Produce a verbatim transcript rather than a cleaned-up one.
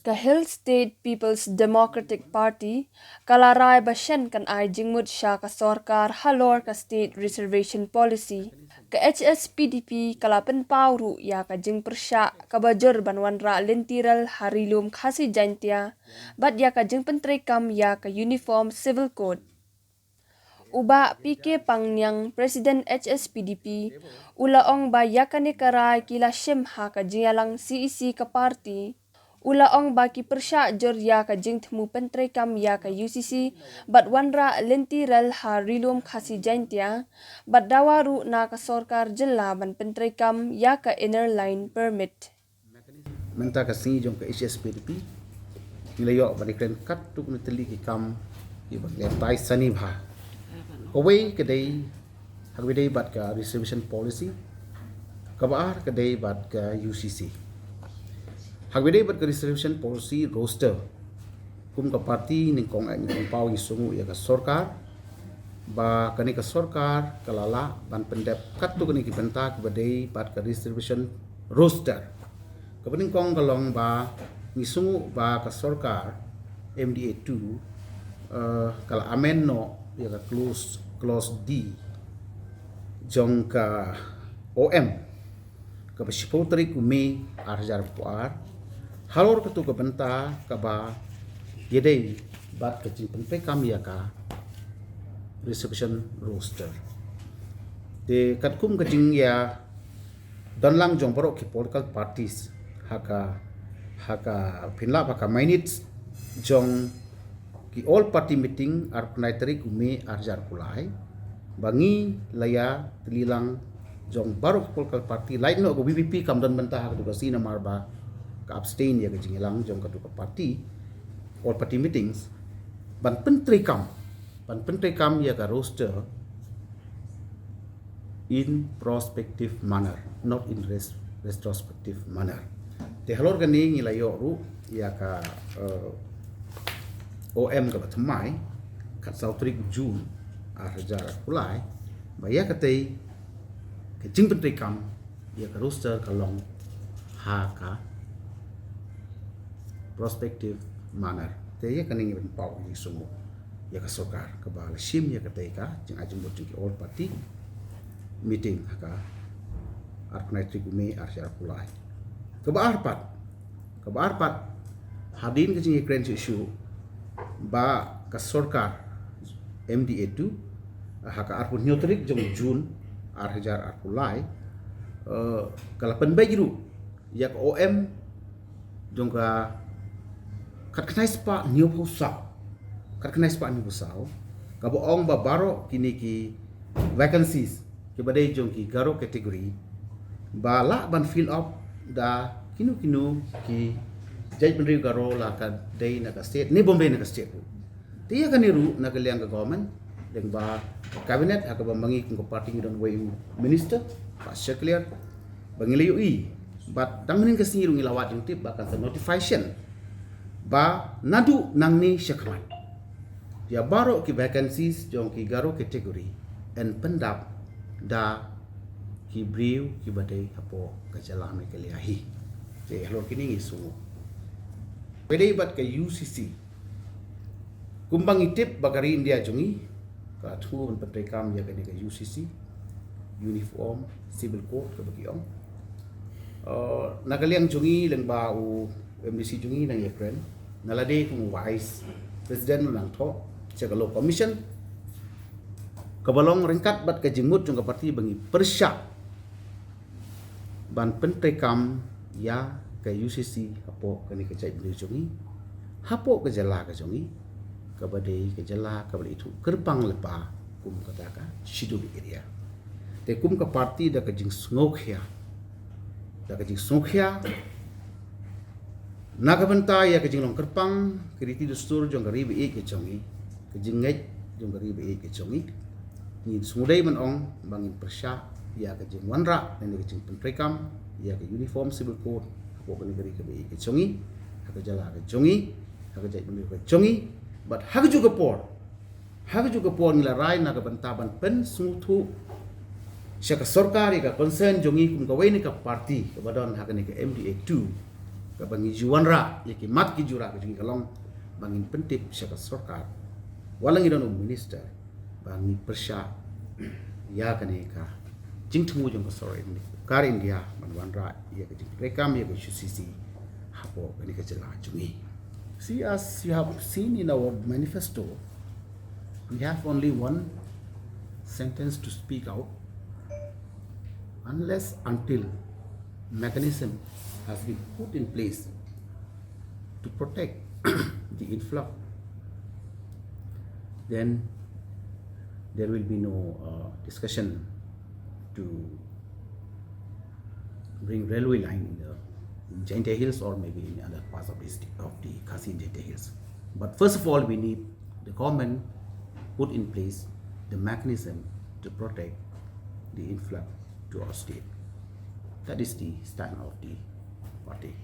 Ka Hill State People's Democratic Party ka la rai ba shen kan ai jingmut sha ka sorkar halor ka State Reservation Policy. Ka H S P D P ka la pynpaw ruh ïa ka jingpyrshah kaba jur ban wanrah lynti rel ha Ri Lum Khasi Jaintia bad ïa ka jingpyntreikam ïa ka Uniform Civil Code. U Bah P K Pangniang, President H S P D P, u la ong ba ïa kane ka rai ki la shim ha ka jingïalang C E C ka party. U la ong ba ki pyrshah jur ïa ka jingthmu pyntreikam ïa ka U C C bad wanrah lynti rel ha Ri Lum Khasi Jaintia bad dawa ruh na ka sorkar jylla ban pyntreikam ïa ka Inner Line Permit. Mynta ka sngi jong ka H S P D P ngi la ïoh ban ïakren katto katne tylli ki kam kiba ngi la tai sani bha. Kawei ka dei, ha kaba dei bad ka reservation policy, kaba ar ka dei bad ka U C C. Ha kaba dei bad ka reservation policy roster, kum ka party nyngkong eh nyngkong paw ngi sngew ïa ka sorkar ba kane ka sorkar ka la lah ban pyndep katto katne ki bynta kiba dei bad ka reservation roster. Kaba nyngkong ka long ba ngi sngew ba ka sorkar M D A two, eh, ka la amend noh ïa ka clause, clause D jong ka O M kaba shiphew tarik u May ar hajar arphew ar halor katto ka bynta kaba ïadei bad ka jingpyntreikam ïa ka reservation roster. Te katkum ka jingïadonlang jong baroh ki political parties ha ka, ha ka pynlap ha ka minutes jong ki all party meeting arphew khyndai tarik u May ar hajar arphew lai ba ngi la ïatylli lang jong baroh ki political party, lait noh ka V P P kam don bynta ha ka dukasi namar ba ka abstain ïa ka jingïalang jong ka duka party, all party meetings, ban pyntreikam, ban pyntreikam ïa ka roster in prospective manner, not in res-, retrospective manner. Te halor kane ngi la ïoh ruh ïa ka, eh, O M kaba thymmai, khatsaw tarik June ar hajar arphew lai, ba ïa katei ka jingpyntreikam ïa ka roster ka long ha ka prospective manner. Te ïa kane ngi pynpaw ïa ka sorkar kaba la shim ïa katei ka jingai jingmut jong ki all party meeting ha ka arphew khyndai tarik May ar hajar arphew lai. Kaba ar pat, kaba ar pat, hadien ka jingïakren shuh shuh ba ka sorkar M D A two ha ka arphew hynñiew tarik jong June ar hajar arphew lai, eh, ka la pynbeit ruh ïa ka O M jong ka khatkhyndai spah hynñiewphew saw, khatkhyndai spah hynñiewphew saw, kaba ong ba baroh kine ki vacancies kiba dei jong ki Garo category ba lah ban fill up da kino kino ki jaitbynriew Garo, la ka dei na ka state ne bym dei na ka state ruh. Te ïa kane ruh na ka liang ka government, lyngba ka cabinet, ha kaba ma ngi kum ka party ngi don wei u minister, Bah Shakliar, ba ngi la ïohi. Bad dang mynhynnin ka sngi ruh ngi la wad jingtip ba kan sa notification ba naduh nangne shakhmat ïa baroh ki vacancies jong ki Garo category yn pyndap da ki briew kiba dei hapoh ka jylla Meghalaya hi. Te halor kine ngi sngew. Ba dei bad ka U C C, kumba ngi tip ba ka ri India jong ngi ka thmu ban pyntreikam ïa kane ka U C C, Uniform Civil Code kaba ki ong. Eh, na ka liang jong ngi lyngba u M D C jong ngi nang ïakren, na lade kum u Vice President u nang thoh sha ka Law Commission, kaba long ryngkat bad ka jingmut jong ka party ba ngi pyrshah ban pyntreikam ïa ka U C C hapoh kane ka jaitbynriew jong ngi, hapoh ka jylla ka jong ngi, kaba dei ka jylla kaba la ithuh kyrpang lypa kum kata ka schedule area. Te kum ka party da ka jingsngewkhia, da ka jingsngewkhia na ka bynta ïa ka jinglong kyrpang ki riti dustur jong ka ri ba ïeit ka jong ngi, ka jingngeit jong ka ri ba ïeit ka jong ngi, ngin sngewdei ban ong ba ngin pyrshah ïa ka jingwanrah ne ka jingpyntreikam ïa ka Uniform Civil Code hapoh kane ka ri kaba ïeit ka jong ngi, ha ka jylla ka jong ngi, ha ka jaitbynriew ka jong ngi. Bad ha kajuh ka por, ha kajuh ka por ngi la rai na ka bynta ban pynsngewthuh sha ka sorkar ïa ka concern jong ngi kum kawei na ka party kaba don ha kane ka M D A two, Kaba ngi ju wanrah ïa ki mat ki jura ka jong ngi ka long ba ngin pyntip sha ka sorkar, wat la ngi don u minister, ba ngi pyrshah ïa kane ka jingthmu jong ka sorkar India ban wanrah ïa ka jingtreikam ïa ka H U C C hapoh kane ka jylla jong ngi. See, as you have seen in our manifesto, we have only one sentence to speak out: unless until mechanism has been put in place to protect the influx, then there will be no uh, discussion to bring railway line in the in Jaintia Hills or maybe in other parts of the state, of the Khasi and Jaintia Hills. But first of all, we need the government put in place the mechanism to protect the influx to our state. That is the stand of the party.